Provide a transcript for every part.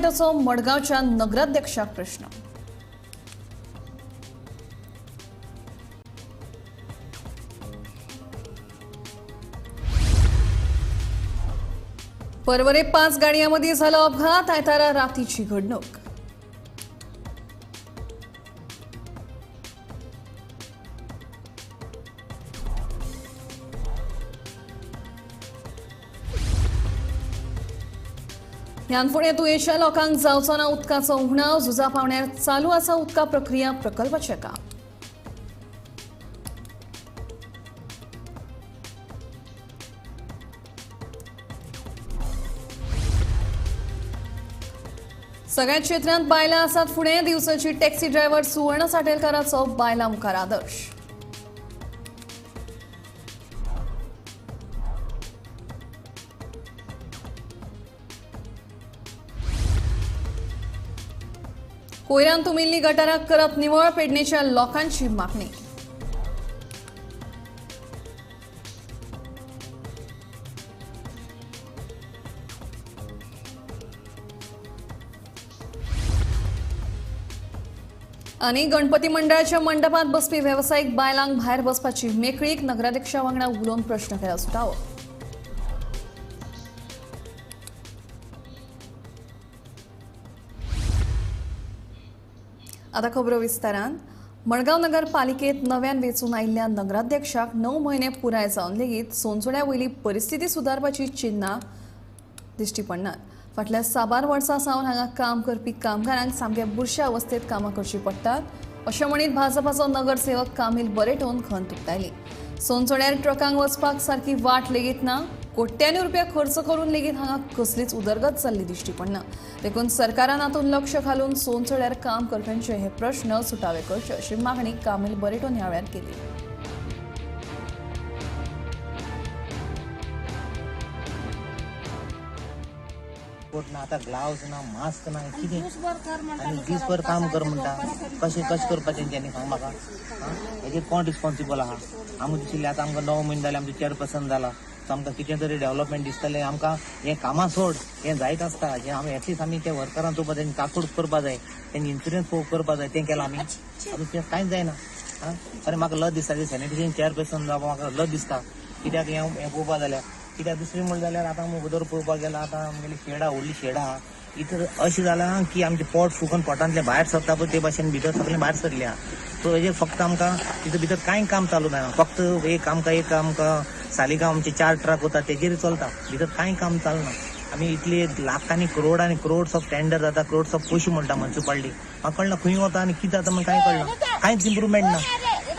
बरेटोचो मडगांवच्या नगराध्यक्षाक प्रश्न. पर्वरे 5 गाडयांमध्ये झाला अपघात. आयतारा रातीची घडणूक. ह्यान फुडें तुयेंच्या लोकांक जावचो ना उदकाचो उणाव. झुजा पावण्यार चालू आसा उदका प्रक्रिया प्रकल्पाचें काम. सगळ्या क्षेत्रांत बायलां आसात फुडें. दिवचलची टॅक्सी ड्रायव्हर सुवर्ण साटेलकाराचो बायलां मुखार आदर्श. कोयरान तुमिल्ली गटाराक करप निवळ. पेडणेच्या लोकांची मागणी. आनी गणपती मंडळाच्या मंडपात बसपी वेवसायीक बायलांक भायर बसपाची मेकळीक. नगराध्यक्षा वांगडा उलोवन प्रश्न केला सुटावो. आता खबरो विस्तारान. मडगांव नगरपालिकेत नव्यान वेंचून आयिल्ल्या नगराध्यक्षाक 9 म्हयने पुराय जावन लेगीत सोनसोड्या वयली परिस्थिती सुदारपाची चिन्नां दिश्टी पडनात. फाटल्या साबार वर्सां सावन हांगा काम करपी कामगारांक सामक्या बुरश्या अवस्थेत कामां करचीं पडटात अशें म्हणीत भाजपाचो नगरसेवक कामील बरेटोन खंत उक्तायली. सोनसोड्यार ट्रकांक वचपाक सारकी वाट लेगीत ना. कोट्यांनी रुपया खर्च करून लेगीत हांगा कसलीच उदरगत जाल्ली दिश्टी पडना. देखून सरकारान हातूंत लक्ष घालून सोनसोड्यार काम करप्यांचे हे प्रश्न सुटावे करचे अशी मागणी कामील बरेटोन ह्या वेळार केली. ना आता ग्लावज ना, मास्क ना, कितें आनी दीसभर काम कर म्हणटा. कशें कशें करपाचें तेंच्यांनी सांग म्हाका. हेजेर कोण रिस्पॉन्सिबल आहा? आमकां दिशिल्लें आतां आमकां 9 म्हयने जाले आमचें चेअरपर्सन जाला, सो आमकां कितें तरी डेव्हलपमेंट दिसतलें. आमकां हें कामां सोड हें जायत आसता. जें आमी एटलिस्ट आमी ते वर्करांक चोवपा जाय, काकूट करपा जाय, तेंचे इन्शुरन्स करपा जाय, तें केलां आमी. आतां तें कांयच जायना. आनी म्हाका लज दिसता सॅनिटेशन चेअरपर्सन जावपा म्हाका लज दिसता. कित्याक हें पळोवपा जाल्यार कित्याक दुसरी म्हणलें जाल्यार आतां आमी उदर पळोवपाक गेल्यार आतां आमगेली शेडां व्हडली शेडां आहा. इतर अशें जालां की आमचें पोट फुगून पोटांतलें भायर सरता पळय ते भाशेन भितर सगळें भायर सरलें आहा. सो हेजेर फक्त आमकां तितून भितर कांय काम चालू ना. फक्त एक आमकां सालिगांव आमचे 4 ट्रक वता तेजेर चलता, भितर कांय काम चलना. आमी इतले लाखांनी करोड आनी क्रोड्स ऑफ टेंडर जाता, क्रोड्स ऑफ पयशे म्हणटा म्युनिसिपालिटी. म्हाका कळना खंय वता आनी कितें जाता म्हण कांय कळना. कांयच इम्प्रुवमेंट ना.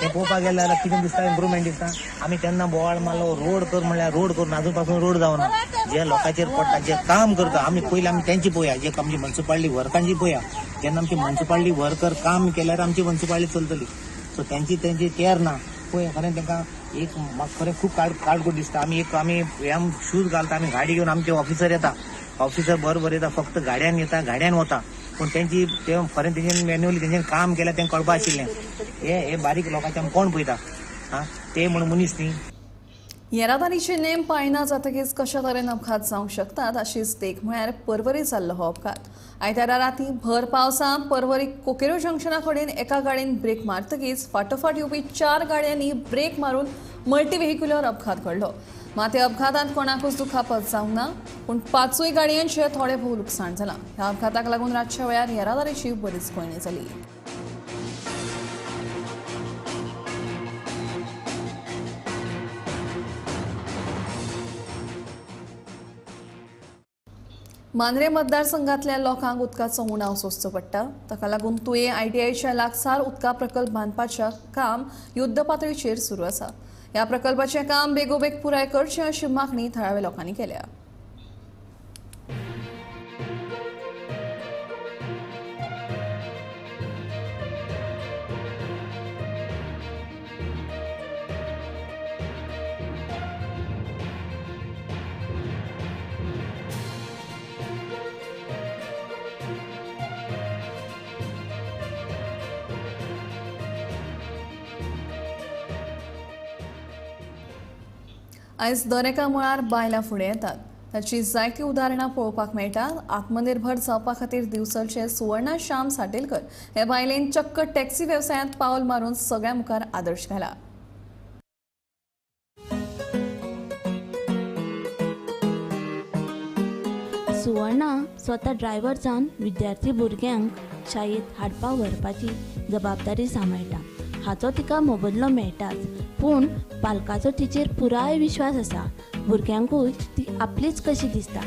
हें पळोवपाक गेल्यार जाल्यार कितें दिसता इम्प्रुवमेंट दिसता. आमी तेन्ना बोवाळ मारलो रोड कर म्हणल्यार रोड करून आजून पासून रोड जावना. जे लोकांचेर पडटा जे काम करता आमी पयलीं आमी तेंची पळोवया, जे आमची म्युनिसिपालिटी वर्कांची पळोवया. जेन्ना आमची म्युनिसिपालिटी वर्कर काम केल्यार आमची म्युनिसिपालिटी चलतली. सो तेंची तेंची केअर ना पळय. खरें तांकां एक म्हाका खरें खूब काडगोट दिसता. आमी एक आमी शूज घालता, आमी गाडी घेवन आमचे ऑफिसर येता, ऑफिसर बरोबर येता, फक्त गाड्यान येता गाड्यान वता. पूण तेंची ते खरें तेंच्यानी मॅन्युअली तेंच्यानी काम केल्यार तेंकां कळपा आशिल्लें. हे बारीक लोकांचे आमी कोण पळयता ते म्हण मनीस न्ही. येरादारीचे नेम पाळना जातकीच कशा तरेन अपघात जावंक शकतात अशीच देख म्हळ्यार पर्वरी जाल्लो हो अपघात. आयतारा राती भर पावसांत पर्वरी कोकेरो जंक्शना कडेन एका गाडयेन ब्रेक मारतकीच फाटोफाट येवपी 4 गाडयांनी ब्रेक मारून मल्टी व्हेहिक्युलर अपघात घडलो. मात ह्या अपघातांत कोणाकूच दुखापत जावंक ना, पूण 5 गाडयांचें थोडें भोव लुकसाण जालां. ह्या अपघाताक लागून रातच्या वेळार येरादारीची बरीच कोयणी जाली. मांद्रे मतदारसंघातल्या लोकांक उदकाचो उणाव सोंसचो पडटा. ताका लागून तुयें आयटीआयच्या लागसार उदका प्रकल्प बांदपाचें काम युद्ध पातळीचेर सुरू आसा. ह्या प्रकल्पाचें काम बेगोबेग पुराय करचें अशी मागणी थळाव्या लोकांनी केल्या. आयज दरेका मळार बायलां फुडें येतात. ताची जायतीं उदाहरणां पळोवपाक मेळटा. आत्मनिर्भर जावपा खातीर दिवचलचे सुवर्णा श्याम साटेलकर हे बायलेन चक्क टॅक्सी वेवसायांत पावल मारून सगळ्यां मुखार आदर्श घाला. सुवर्णा स्वता ड्रायव्हर जावन विद्यार्थी भुरग्यांक शाळेंत हाडपा व्हरपाची जबाबदारी सांबाळटा. हाचो तिका मोबदलो मेळटाच, पूण पालकाचो तिचेर पुराय विश्वास आसा. भुरग्यांकूय ती आपलीच कशी दिसता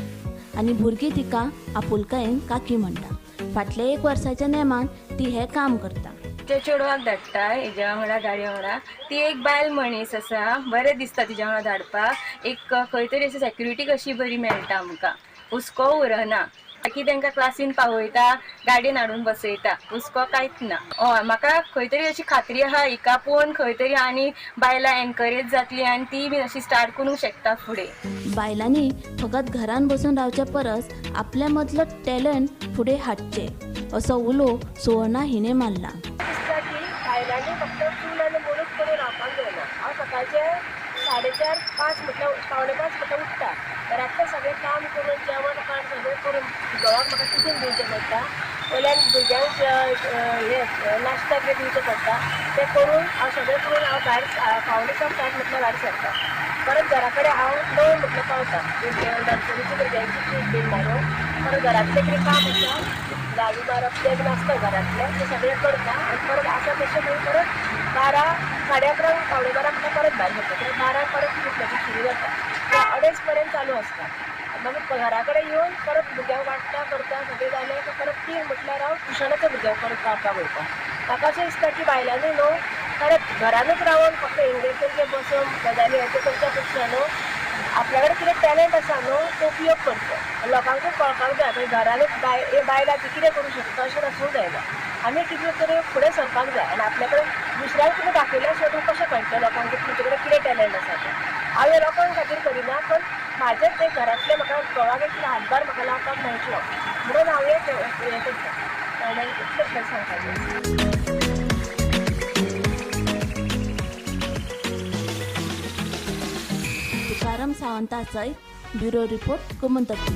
आनी भुरगीं तिका आपुलकायेन काकी म्हणटा. फाटल्या एक वर्साच्या नेमान ती हें काम करता. त्या चेडवाक धाडटा हेज्या वांगडा, गाडये वांगडा. ती एक बायल मनीस आसा, बरें दिसता तिज्या वांगडा धाडपाक. एक खंय तरी अशी सेक्युरिटी कशी बरी मेळटा आमकां, हुस्को उरना. बाकी तांकां क्लासीन पावयता, गाडयेन हाडून बसयता, हुस्को कांयच ना. हय, म्हाका खंय तरी अशी खात्री आहा हिका पळोवन खंय तरी आनी बायलां एनकरेज जातली आनी ती बीन अशी स्टार्ट करूंक शकता फुडें. बायलांनी फकत घरान बसून रावच्या परस आपल्या मदलो टॅलंट फुडें हाडचें असो उलो सुवर्णा हिणें मारला. दिसता की बायलांनी फक्त चूल आनी मोडूच करून रावपाक जायना. हांव सकाळचें 4:30 5 म्हटल्यार 4:45 म्हटल्यार उठ्ठा. घरांतलें सगळें काम करून, जेवण खाण सगळें करून घोवाक म्हाका टिफीन दिवचें पडटा, वयल्यान भुरग्यांक हें नाश्ता कितें दिवचें पडटा, तें करून हांव सगळें करून हांव भायर 6:45 7 म्हटल्यार भायर सरता. परत घरा कडेन हांव 9 म्हटल्यार पावता. नर्सरीची भुरग्यांची ट्रीप बीन मारून परत घरांतलें कितें काम आसा, झाडू मारप तें बीन आसता घरांतलें, तें सगळें करता. आनी परत आसा तशें मागीर परत 12, 11:30, 11:45 म्हटल्यार परत भायर सरता. कित्याक 12 परत ट्रीप म्हजी सुरू जाता, 2:30 पर्यंत चालू आसता. मागीर घरा कडेन येवन परत भुरग्यांक वाडटा करता, सगळें जालें की परत 3 म्हटल्यार हांव ट्युशनाच्या भुरग्यांक परत पावपाक वयता. म्हाका अशें दिसता की बायलांनी न्हू परत घरानूच रावन फक्त इंग्लिशीन बसून गजाली हें तें करच्या पेक्षा न्हू आपल्या कडेन कितें टॅलंट आसा न्हू तो उपयोग करचो, लोकांकूय कळपाक जाय. मागीर घरानूच बायलां ती कितें करूं शकता अशें नासूंक जायना. आमी कितें तरी फुडें सरपाक जाय आनी आपल्या कडेन दुसऱ्यांक तुमी दाखयल्या शिवाय तुमकां कशें कळटलें लोकांक की तुमचे कडेन कितें टॅलंट आसा तें. हांव हें लोकां खातीर करिना, पण म्हाजें तें घरांतलें म्हाका घोवाक एक हातभार म्हाका लावपाक मेळटलो म्हणून हांव हें करता. आनी इतलें सांगपाचें. तुकाराम सावंता सयत bureau report, Gomantak.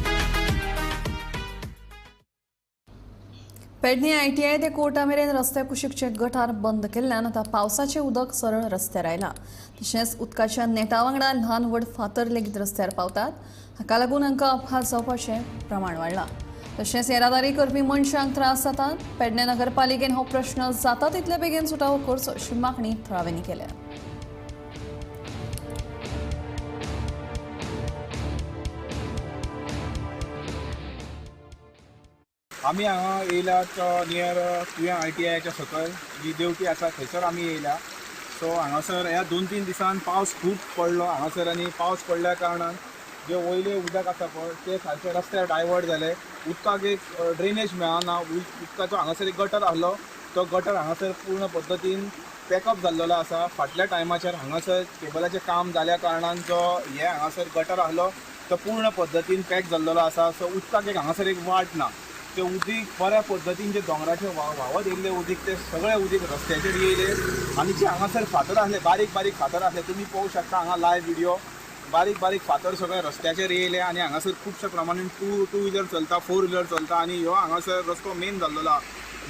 Pernem ITI ते कोर्टा मेरेन रस्त्या कुशीकचे गटार बंद केल्ल्यान आतां पावसाचें उदक सरळ रस्त्यार आयलां. तशेंच उदकाच्या नेटा वांगडा ल्हान व्हड फातर लेगीत रस्त्यार पावतात. हाका लागून हांकां अपघात जावपाचें प्रमाण वाडलां. तशेंच येरादारी करपी मनशांक त्रास जातात. पेडणे नगरपालिकेन हो प्रश्न जाता तितले बेगीन सुटावो करचो अशी मागणी थळाव्यांनी केल्या. आमी हांगा येयल्यात नियर तुया ITIच्या सकयल जी देवटी आसा थंयसर आमी येयल्या. सो हांगासर ह्या 2-3 दिसान पावस खूब पडलो हांगासर आनी पावस पडल्या कारणान जे वयले उदक आसा पळय ते सारके रस्त्यार डायवर्ट जाले. उदकाक एक ड्रेनेज मेळना. उदकाचो हांगासर एक गटर आहलो, तो गटर हांगासर पूर्ण पद्दतीन पॅकअप जाल्लो आसा. फाटल्या टायमाचेर हांगासर केबलाचें काम जाल्या कारणान जो हे हांगासर गटर आहलो तो पूर्ण पद्दतीन पॅक जाल्लो आसा. सो उदकाक एक हांगासर एक वाट ना. ते उदीक बऱ्या पद्दतीन जे दोंगराचे व्हांवत येयल्ले उदीक ते सगळे उदीक रस्त्याचेर येयले आनी जे हांगासर फातर आसले, बारीक बारीक फातर आसले, तुमी पळोवंक शकता हांगा लायव्ह व्हिडियो, बारीक बारीक फातर सगळे रस्त्याचेर येयले आनी हांगासर खुबशे प्रमाणान टू व्हिलर चलता, 4 व्हिलर चलता आनी ह्यो हांगासर रस्तो मेन जाल्लो आसा.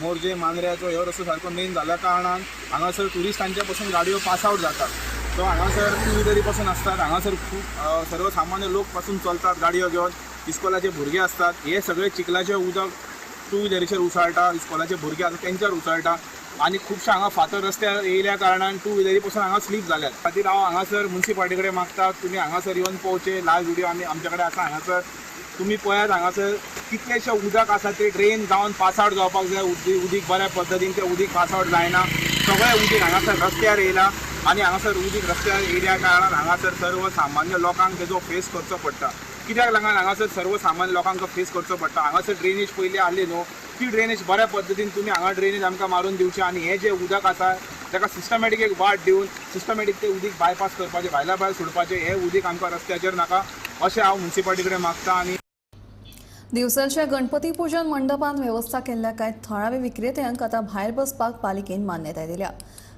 मोरजे मांद्र्याचो ह्यो रस्तो सारको मेन जाल्ल्या कारणान हांगासर ट्युरिस्टांच्या पसून गाडयो पास आवट जातात. सो हांगासर टू व्हिलरी पसून आसतात, हांगासर खूब सर्वसामान्य लोक पासून चलतात गाडयो घेवन, इस्कोलाचे भुरगे आसतात. हे सगळे चिखलाचे उदक टू व्हिलरीचेर उसळटा, इस्कोलाचे भुरगे आसतात तेंच्यार उसळटा आनी खुबशे हांगा फातर रस्त्यार येयल्या कारणान टू व्हिलरी पसून हांगा स्लीप जाल्यात. खातीर हांव हांगासर मुन्सिपालिटी कडेन मागता, तुमी हांगासर येवन पळोवचें. लायव्ह व्हिडियो आमी आमचे कडेन आसा. हांगासर तुमी पळयात, हांगासर कितलेशे उदक आसा ते ड्रेन जावन पास आवट जावपाक जाय. उदीक बऱ्या पद्दतीन तें उदीक पास आवट जायना. सगळें उदीक हांगासर रस्त्यार येयलां आनी हांगासर उदीक रस्त्यार येयल्या कारणान हांगासर सर्वसामान्य लोकांक तेजो फेस करचो पडटा. कित्याक लागून हांगासर सर्वसामान्य लोकांक फेस करचो पडटा? हांगासर ड्रेनेज पयलीं आहली न्हू, ती ड्रेनेज बऱ्या पद्दतीन तुमी हांगा ड्रेनेज आमकां मारून दिवची आनी हें जें उदक आसा ताका सिस्टमॅटीक एक वाट दिवन सिस्टमॅटीक तें उदीक बायपास करपाचें, भायल्या भायर सोडपाचें. हें उदीक आमकां रस्त्याचेर नाका अशें हांव मुन्सिपालिटी कडेन मागता. आनी दिवचलच्या गणपती पूजन मंडपांत वेवस्था केल्ल्या कांय थळाव्या विक्रेत्यांक आतां भायर बसपाक पालिकेन मान्यताय दिल्या.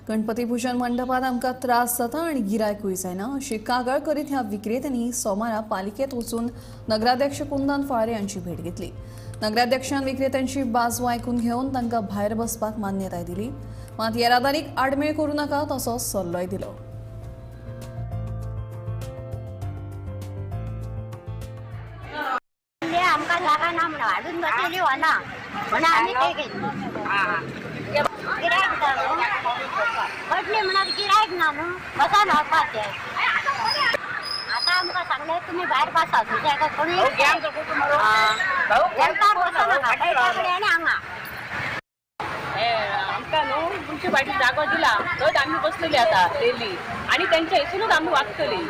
गणपती पूजन मंडपात आमकां त्रास जाता आनी गिरायकूय जायना अशी कागाळ करीत ह्या विक्रेत्यांनी सोमारा पालिकेत वचून नगराध्यक्ष कुंदन फाळे हांची भेट घेतली. नगराध्यक्षान विक्रेत्यांची बाजू आयकून घेवन तांकां भायर बसपाक मान्यताय दिली. मात येरादारीक आडमेळ करूं नाका तसो सल्लोय दिलो. आमकां जागा ना म्हणून हाडून बसयली वना म्हणून आमी ते गिरायक पडली म्हणून गिरायक ना न्हू बसान वचपाचें. आतां आमकां सांगलें तुमी भायर बसा, तुमच्या कोणी बसो नाका कडेन आनी हांगा. आमकां न्हू तुमचे फाटी जागो दिला थंयच आमी बसलेली आतां डेली आनी तेंच्या हिसूनच आमी वागतली,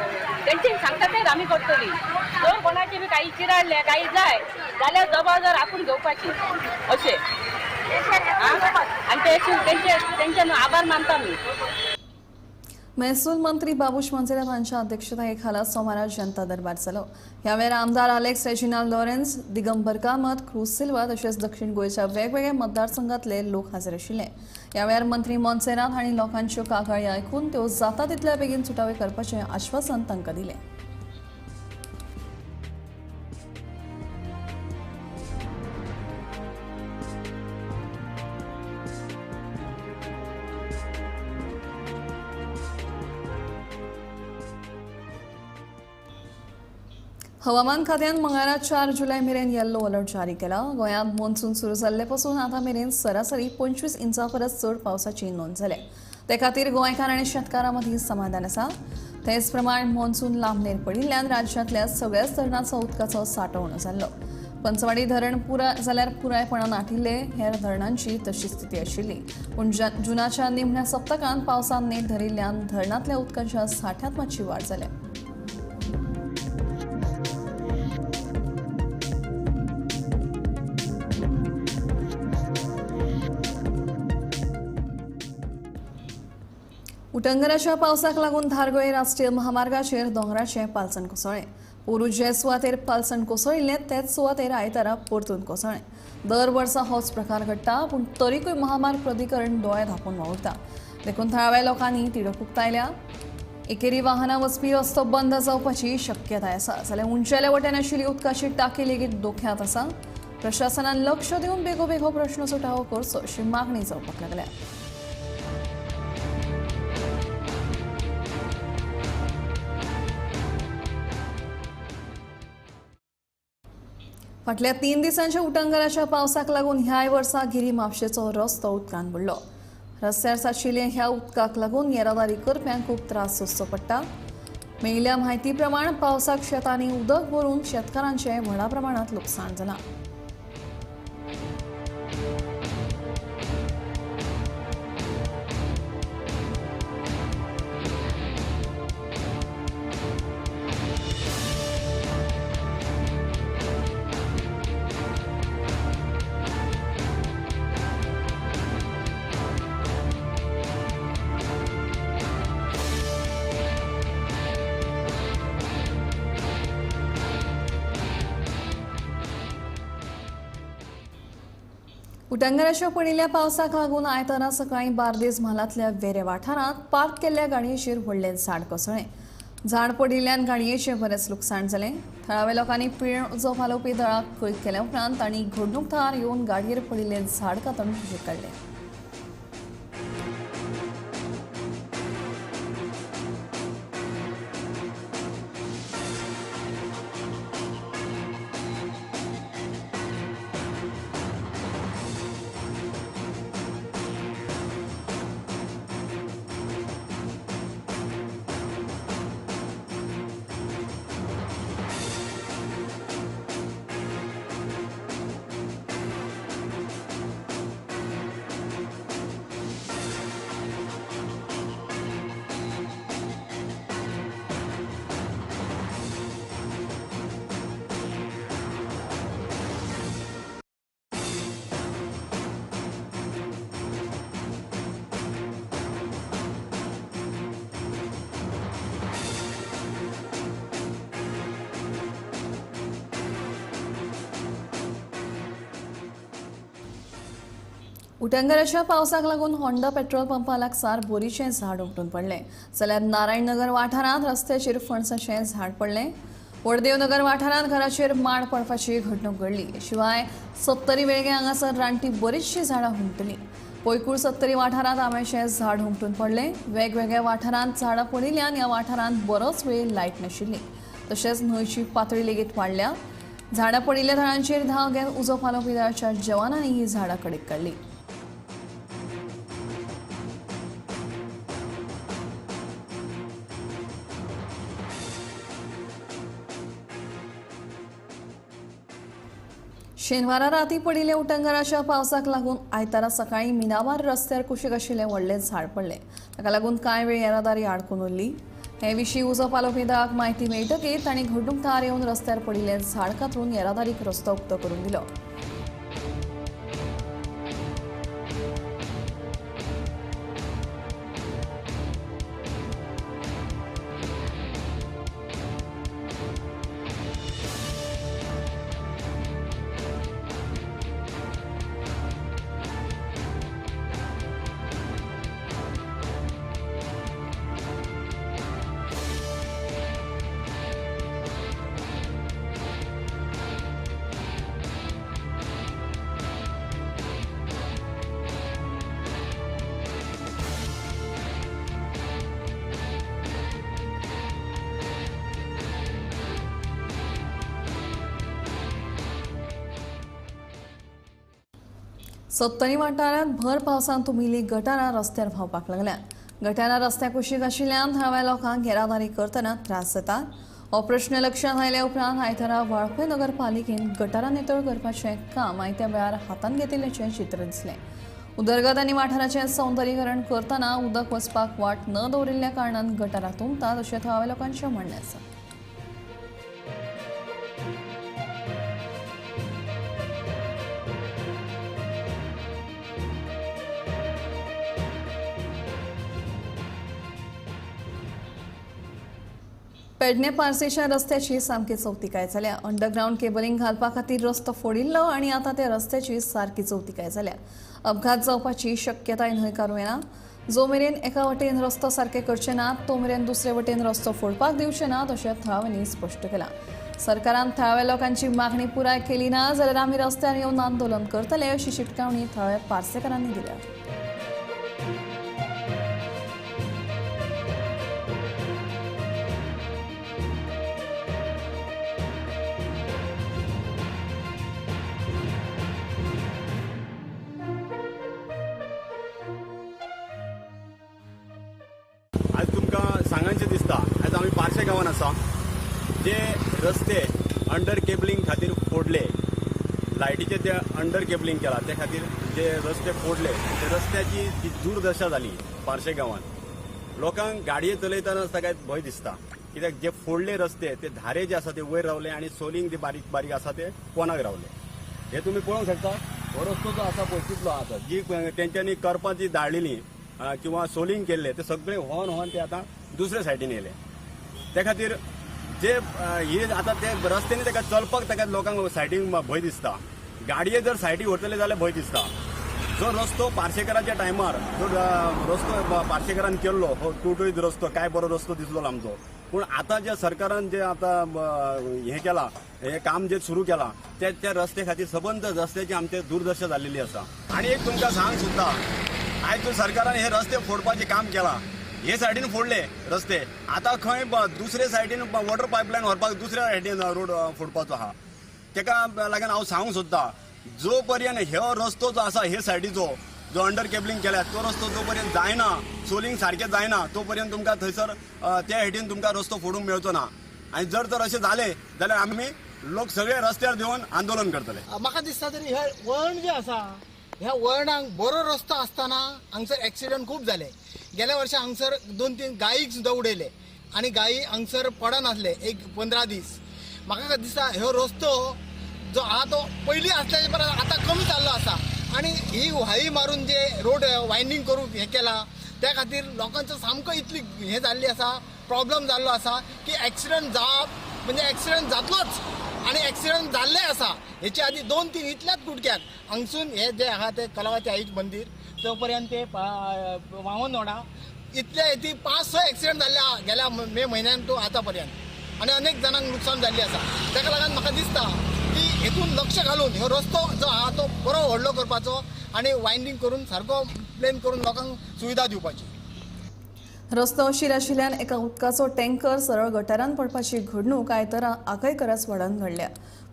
तेंचे सांगता तेच आमी करतली. जर कोणाचे बी काही चिराडले काही जाय जाल्यार जबाबदार आपूण घेवपाची अशें. आनी ते तेंचे न्हू आभार मानता आमी. महसूल मंत्री बाबूश मोन्सेरात हांच्या अध्यक्षतेखाला सोमारा जनता दरबार जालो. ह्या वेळार आमदार Alex Reginald Lawrence, Digambar Kamat, cruise Silva तशेंच दक्षिण गोंयच्या वेगवेगळ्या मतदारसंघातले लोक हाजीर आशिल्ले. ह्या वेळार मंत्री मोन्सेरात हांणी लोकांच्यो कागाळी आयकून त्यो जाता तितल्या बेगीन सुटावे करपाचें आश्वासन तांकां दिलें. हवामान खात्यान मंगळारा 4 जुलय मेरेन येल्लो अलर्ट जारी केला. गोंयांत मॉन्सून सुरू जाल्ले पासून आतां मेरेन सरासरी 25 इंचां परस चड पावसाची नोंद जाल्या. ते खातीर गोंयकार आनी शेतकारां मदीं समाधान आसा. तेच प्रमाण मॉन्सून लांबणेर पडिल्ल्यान राज्यांतल्या सगळ्याच धरणांचो उदकाचो सांठो उणो जाल्लो. पंचवाडी धरण पुराय जाल्यार पुरायपणान आटिल्ले, हेर धरणांची तशी स्थिती आशिल्ली. पूण जुनाच्या निमण्या सप्तकांत पावसान नेट धरिल्ल्यान धरणांतल्या उदकाच्या सांठ्यांत मातशी वाड जाल्या. उटंगराच्या पावसाक लागून धारगळे राष्ट्रीय महामार्गाचेर दोंगराचें पालसण कोसळ्ळें. पोरूं जे सुवातेर पालसण कोसळिल्लें तेच सुवातेर आयतारा परतून कोसळ्ळें. दर वर्सा होच प्रकार घडटा, पूण तरीकूय महामार्ग प्राधिकरण दोळे धांपून वावुरता. देखून थळाव्या लोकांनी तिडक उक्तायल्या. एकेरी वाहनां वचपी रस्तो बंद जावपाची शक्यताय आसा. जाल्यार उंचेल्या वटेन आशिल्ली उदकाची टाकी लेगीत धोक्यांत आसा. प्रशासनान लक्ष दिवन बेगोबेग हो प्रश्न सुटावो करचो अशी मागणी जावपाक लागल्या. फाटल्या 3 दिसांच्या उटंगराच्या पावसाक लागून ह्याय वर्सा गिरी म्हापशेचो रस्तो उदकान बुडलो. रस्त्यार साचिल्ल्या ह्या उदकाक लागून येरादारी करप्यांक खूब त्रास सोंसचो पडटा. मेळिल्ल्या म्हायती प्रमाण पावसाक शेतांनी उदक भरून शेतकारांचें व्हडा प्रमाणांत लुकसाण जालां. उटंगराच्या पडिल्ल्या पावसाक लागून आयतारा सकाळीं बार्देस म्हालांतल्या वेरे वाठारांत पार्क केल्ल्या गाडयेचेर व्हडलें झाड कोसळ्ळें. झाड पडिल्ल्यान गाडयेचें बरेंच लुकसाण जालें. थळाव्या लोकांनी पिळजो पालोवपी दळाक कळीत केल्या उपरांत तांणी घडणूक थळार येवन गाडयेर पडिल्लें झाड कातरून कुशीक काडलें. उटंगराच्या पावसाक लागून होंडा पेट्रोल पंपा लागसार बोरीचें झाड उमटून पडलें, जाल्यार नारायणनगर वाठारांत रस्त्याचेर फणसाचें झाड पडलें. वडदेवनगर वाठारांत घराचेर माड पडपाची घडणूक घडली. शिवाय सत्तरी वेळगें हांगासर रानटी बरीचशीं झाडां हुमटलीं. पोयकूळ सत्तरी वाठारांत आंब्याचें झाड हुमटून पडलें. वेगवेगळ्या वाठारांत झाडां पडिल्ल्यान ह्या वाठारांत बरोच वेळ लायट नाशिल्ली. तशेंच न्हंयची पातळी लेगीत वाडल्या. झाडां पडिल्ल्या थळांचेर धांव घेवन उजो पालोवपी दळाच्या जवानांनी ही झाडां कडेक काडली. शेनवारा राती पडिल्ल्या उटंगाराच्या पावसाक लागून आयतारा सकाळीं मिनाबार रस्त्यार कुशीक आशिल्लें व्हडलें झाड पडलें. ताका लागून कांय वेळ येरादारी आडकून उरली. हे विशीं उजो पालोवपी दळाक म्हायती मेळटकीच तांणी घडणूक थळार येवन रस्त्यार पडिल्लें झाड कातरून येरादारीक रस्तो उक्तो करून दिलो. सत्तरी वाठारांत भर पावसान तुमिल्लीं गटारां रस्त्यार व्हांवपाक लागल्यांत. गटारां रस्त्या कुशीक आशिल्ल्यान थळाव्या लोकांक येरादारी करतना त्रास जातात. हो प्रश्न लक्षांत आयल्या उपरांत आयतारा वाळपय नगरपालिकेन गटारां नितळ करपाचें काम आयत्या वेळार हातांत घेतिल्ल्याचें चित्र दिसलें. उदरगत आनी वाठाराचें सौंदर्यीकरण करतना उदक वचपाक वाट न दवरिल्ल्या कारणान गटारां तुंबतात अशें थळाव्या लोकांचें म्हणणें आसा. पेडणे पार्सेच्या रस्त्याची सामकी चवतिकाय जाल्या. अंडरग्रावंड केबलिंग घालपा खातीर रस्तो फोडिल्लो आनी आतां त्या रस्त्याची सारकी चवतिकाय जाल्या. अपघात जावपाची शक्यताय न्हयकारूं येना. जो मेरेन एका वटेन रस्तो सारके करचे नात तो मेरेन दुसरे वटेन रस्तो फोडपाक दिवचे नात अशें थळाव्यांनी स्पश्ट केलां. सरकारान थळाव्या लोकांची मागणी पुराय केली ना जाल्यार आमी रस्त्यार येवन आंदोलन करतले अशी शिटकावणी थळाव्या पार्सेकारांनी दिल्या. आज तुमकां सांगांचें दिसता आयज आमी पार्से गांवान आसा. जे रस्ते अंडर केबलिंग खातीर फोडले, लायटीचे ते अंडर केबलिंग केला ते खातीर जे रस्ते फोडले ते रस्त्याची जी दुर्दशा जाली पार्से गांवान. लोकांक गाडये चलयतना सगळ्यात भंय दिसता कित्याक जे फोडले रस्ते ते धारे जे आसा ते वयर रावले आनी सोलिंग जे बारीक बारीक आसा ते कोणाक रावले. हे तुमी पळोवंक शकता. हो रस्तो जो आसा पळय तितलो आसा जी तेंच्यांनी करपां जी दाळिल्ली किंवा सोलिंग केल्ले ते सगळे व्होवन व्होवन ते आतां दुसरे सायडीन येयले. ते खातीर जे हे आतां ते रस्त्यांनी ताका चलपाक ताका लोकांक सायडीन भंय दिसता. गाडये जर सायडीक व्हरतले जाल्यार भंय दिसता. जो रस्तो पार्सेकराच्या टायमार जो रस्तो पार्सेकरान केल्लो हो टुटूत रस्तो काय बरो रस्तो दिसलो आमचो, पूण आतां जे सरकारान जे आतां हें केलां हें काम जे सुरू केलां ते त्या रस्ते खातीर सबंद रस्त्याची आमचे दुर्दशा जाल्लेली आसा. आनी एक तुमकां सांग सुद्दां आयज जो सरकारान हे रस्ते फोडपाचें काम केलां हे सायडीन फोडले रस्ते, आतां खंय दुसरे सायडीन वॉटर पायपलायन व्हरपाक दुसऱ्या सायडीन रोड फोडपाचो आहा. तेका लागून हांव सांगूंक सोदता जो पर्यंत हो रस्तो जो आसा हे सायडीचो जो अंडर केबलिंग केल्या तो रस्तो जो पर्यंत जायना, सोलिंग सारकें जायना तो पर्यंत तुमकां थंयसर त्या हेडीन तुमकां रस्तो फोडूंक मेळचो ना. आनी जर तर अशें जालें जाल्यार आमी लोक सगळे रस्त्यार देंवन आंदोलन करतले. म्हाका दिसता तरी हे वळण जे आसा ह्या वळणाक बरो रस्तो आसतना हांगसर एक्सिडंट खूब जाले. गेल्या वर्सा हांगसर 2-3 गायीक सुद्दां उडयले आनी गायी हांगसर पडनासले एक 15 दीस. म्हाका दिसता ह्यो रस्तो जो आहा तो पयलीं आसल्याचे परस आतां कमी जाल्लो आसा आनी ही व्हाळी मारून जे रोड वायंडींग करूंक हें केलां त्या खातीर लोकांचो सामको इतली हें जाल्ली आसा, प्रॉब्लम जाल्लो आसा की एक्सिडंट जावप म्हणजे एक्सिडंट जातलोच. आनी एक्सिडंट जाल्ले आसा हेच्या आदी 2-3 इतल्याच गुडक्याक हांगसून हे जे आहा ते कलावती आईच मंदीर तो पर्यंत ते व्हांवून वडा इतले ती 5-6 एक्सिडंट जाल्ले आहा गेल्या मे म्हयन्यान तो आतां पर्यंत आनी अनेक जाणांक नुकसान जाल्लें आसा. ताका लागून म्हाका दिसता की हेतून लक्ष घालून हो रस्तो जो आहा तो बरो व्हडलो करपाचो आनी वायंडींग करून सारको प्लेन करून लोकांक सुविधा दिवपाची. रस्तो अशीर आशिल्ल्यान एका उदकाचो टँकर सरळ गटारान पडपाची घडणूक आयतारा आकयकरास वाडान घडल्या.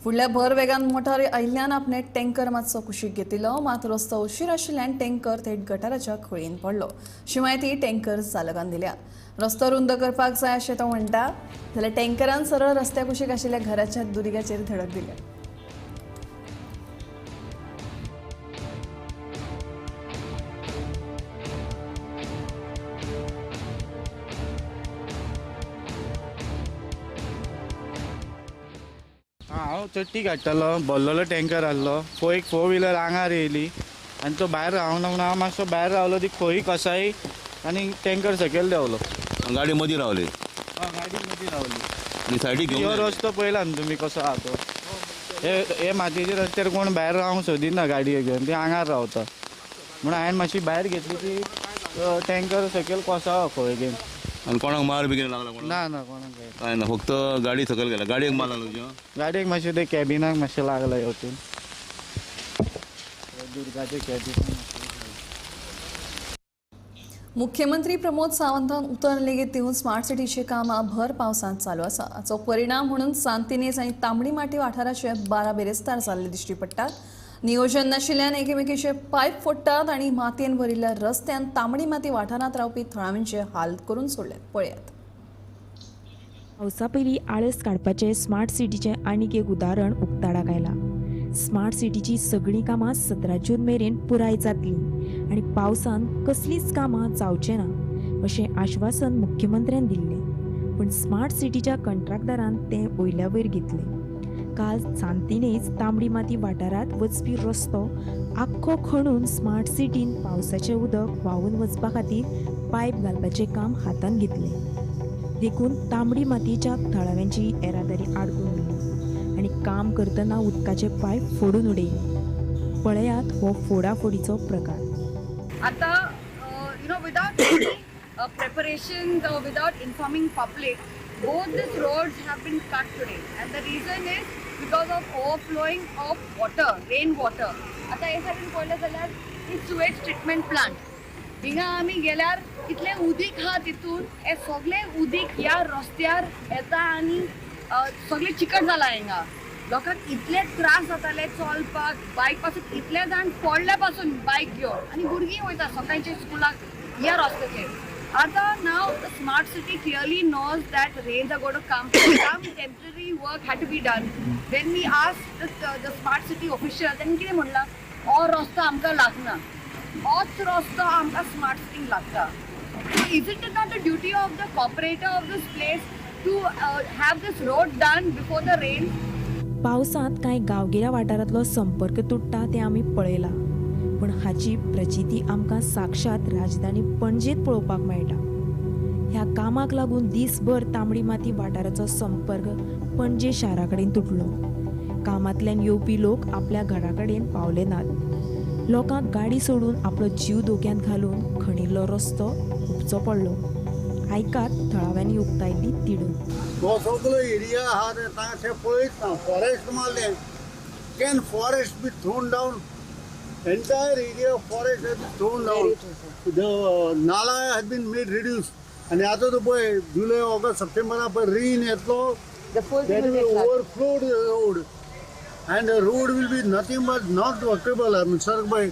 फुडल्या भर वेगान मोटार आयिल्ल्यान आपणे टँकर मातसो कुशीक घेतिल्लो, मात रस्तो अशीर आशिल्ल्यान टँकर थेट गटाराच्या खळयेन पडलो अशी म्हायती टँकर चालकान दिल्या. रस्तो रुंद करपाक जाय अशें तो म्हणटा, जाल्यार टँकरान सरळ रस्त्या कुशीक आशिल्ल्या घराच्या दुर्ग्याचेर धडक दिल्या. हांव चट्टी काडटालो, भरलेलो टँकर आहलो, एक फोर व्हिलर आंगार येयली आनी तो भायर रावना म्हणून हांव मातसो भायर रावलो, ती खंय कसाय आनी टँकर सकयल देंवलो. गाडी मदीं रावली? गाडी मदीं रावली आनी सायडीक हो रस्तो पळयला न्हू तुमी कसो आहा तो. हे मातयेच्या रस्त्यार कोण भायर रावंक सोदिना गाडये घेवन, ती आंगार रावता म्हणून हांवें मातशी भायर घेतली ती टँकर सकयल कोसळ्ळो खंय घेवन. आनी कोणाक मार बी कितें लागला? ना ना, कोणाक कांय ना, फक्त गाडी सकयल गेला. गाडयेक मार लागलो तुज्या? गाडयेक मातशें ते कॅबिनाक मातशें लागला हेवटेन दुर्गाचे कॅबिनाक. मुख्यमंत्री प्रमोद सावंतान उतर लेगीत दिवन स्मार्ट सिटीची कामां भर पावसांत चालू आसा. हाचो परिणाम म्हणून सांतिनेज आनी तांबडी माटी वाठाराचे 12 बेरेस्तार जाल्ले दिश्टी पडटात. नियोजन नाशिल्ल्यान एकामेकीचे पायप फोडटात आनी मातयेन भरिल्ल्या रस्त्यान तांबडी माती वाठारांत रावपी थळाव्यांचे हाल करून सोडल्यात. पळयात. पावसा पयलीं आळस काडपाचें स्मार्ट सिटीचें आनीक एक उदाहरण उक्ताडाक आयलां. स्मार्ट सिटीची सगळीं कामां 17 जून मेरेन पुराय जातलीं आनी पावसान कसलींच कामां जावचें ना अशें आश्वासन मुख्यमंत्र्यान दिल्लें, पूण स्मार्ट सिटीच्या कंत्राटदारान तें वयल्या वयर घेतलें. काल सांतिनेज तांबडी माती वाठारांत वचपी रस्तो आख्खो खणून स्मार्ट सिटीन पावसाचें उदक व्हांवून वचपा खातीर पायप घालपाचें काम हातांत घेतलें. देखून तांबडी मातयेच्या थळाव्यांची येरादारी आडकून उरली आनी काम करतना उदकाचे पायप फोडून उडयले. पळयात हो फोडाफोडीचो प्रकार. आतां you know without preparation, without informing public, both these roads have been cut today, and the reason is because of overflowing of water, rain water. आता हे सायडीन पळयलें जाल्यार ही सुवेज ट्रिटमेंट प्लांट, हिंगा आमी गेल्यार इतलें उदीक आहा तितून, हे सगळें उदीक ह्या रस्त्यार येता आनी सगळें चिकट जालां. हिंगा लोकांक इतले त्रास जाताले चलपाक, बायक पासून इतले जाण पडले पासून बायक घेवन, आनी भुरगीं वयता सकाळचे स्कुलाक ह्या रस्त्याचेर. आतां now the smart city clearly knows that rains are going to come. Some temporary work had to be done. When we asked the smart city official, त्यांनी कितें म्हणलां, हो रस्तो आमकां लागना, होच रस्तो आमकां स्मार्ट सिटीक लागता. So is it not the duty of the corporator of this place to have this road done before the rain? पावसांत कांय गांवगिऱ्या वाठारांतलो संपर्क तुट्टा तें आमी पळयलां, पूण हाची प्रचिती आमकां साक्षात राजधानी पणजेंत पळोवपाक मेळटा. ह्या कामाक लागून दीसभर तांबडी माती वाठाराचो संपर्क पणजे शारा कडेन तुटलो. कामांतल्यान येवपी लोक आपल्या घरा कडेन पावले नात. लोकांक गाडी सोडून आपलो जीव धोक्यांत घालून खणिल्लो रस्तो हुपचो पडलो. आयकात थळाव्यांनी उक्तायल्ली तिडून. हो सगळो एरिया आहा ते पळयत ना, फॉरेस्ट मारलें. Can forest be thrown down? Entire area of forest has been thrown down. The nala has been made reduced. And आता तो पळय जुलय ऑगस्ट सप्टेंबरा पळय रेन येतलो, that will overflow the road and the road will be nothing but not workable. I mean, sir, by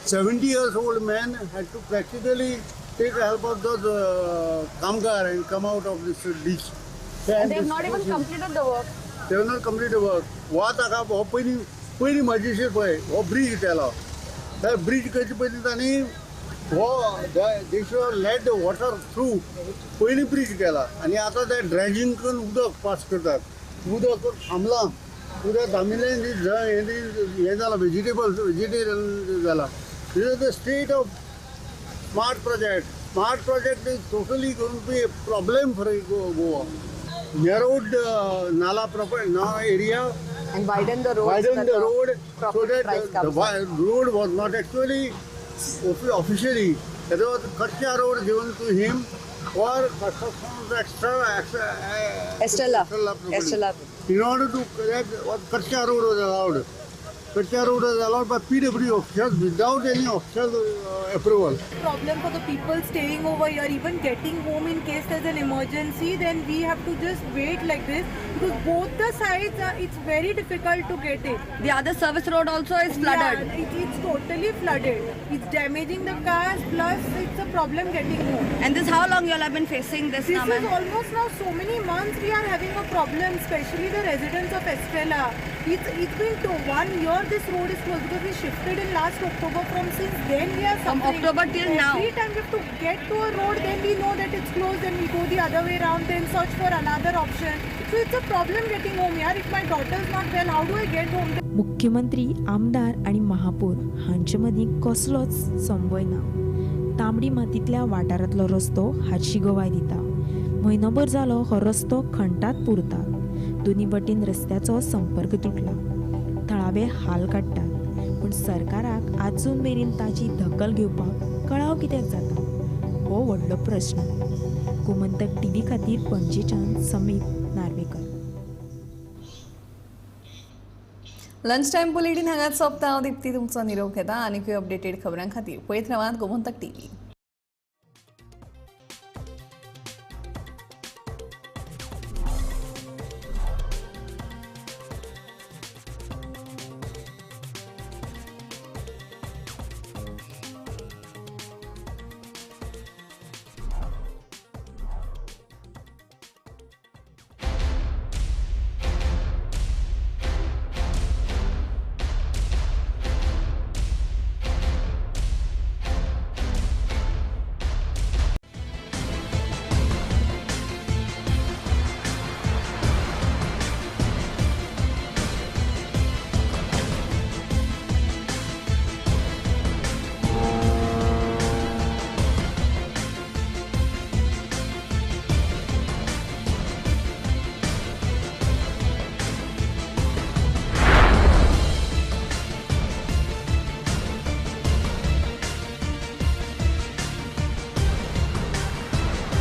70 years old man had to practically take the help of those kamgar and come out of this ditch. And they have not even completed the work. They have not completed the work. वात आहा हो पयलीं पयलीं म्हजी पळय हो bridge केलो, त्या ब्रीज करचे पयलीं तांणी हो they should let the water through पयलीं ब्रीज केला आनी आतां ते ड्रेजींग करून उदक पास करतात. उदक थांबलां, उदक थांबिल्ल्यान हें जालां, वेजिटेबल्स वेजिटेरियन जालां. This is the state of smart project. Smart project is totally going to be a problem for Goa. Narrowed nala proper area and widened the road. Widened the road so that the road was not actually officially. That was Kacha road given to him for construction of the extra Estrella. Estrella. In order to correct what Kacha road was allowed. Kacha road was allowed by PW officials without any official approval. Problem for the people staying over here, even getting home in case there's an emergency, then we have to just wait like this because both the sides are, it's very difficult to get it. The other service road also is flooded. Yeah, it's totally flooded. It's damaging the cars, plus it's a problem getting home. And this, how long you all have been facing this? This is almost now so many months we are having a problem, especially the residents of Estrella. It's been 1 year this road is closed because we shifted in last October. From since then we are suffering. From October till now. Every time we have to get to a road, then we know that it's closed, then we go the other way round, then search for another option. So it's a problem getting home. Yaar, if my daughter is not well, how do I get home? मुख्यमंत्री, आमदार आनी महापौर हांचे मदीं कसलोच संवय ना. तांबडी मातींतल्या वाठारांतलो रस्तो हाची गवाय दिता. म्हयनोभर जालो हो रस्तो खणटात पुरतात. दोनी वटेन रस्त्याचो संपर्क तुटला. थळावे हाल काडटात, पूण सरकाराक आजून मेरेन ताची दखल घेवपाक कळाव कित्याक जाता हो व्हडलो प्रश्न. गोमंतक टीव्ही खातीर पणजेच्यान Sameep Narvekar. Lunch time bulletin हांगाच सोंपता. हांव दीप्ती तुमचो निरोप घेता. आनीकूय अपडेटेड खबरां खातीर पळयत रावात गोमंतक टीव्ही.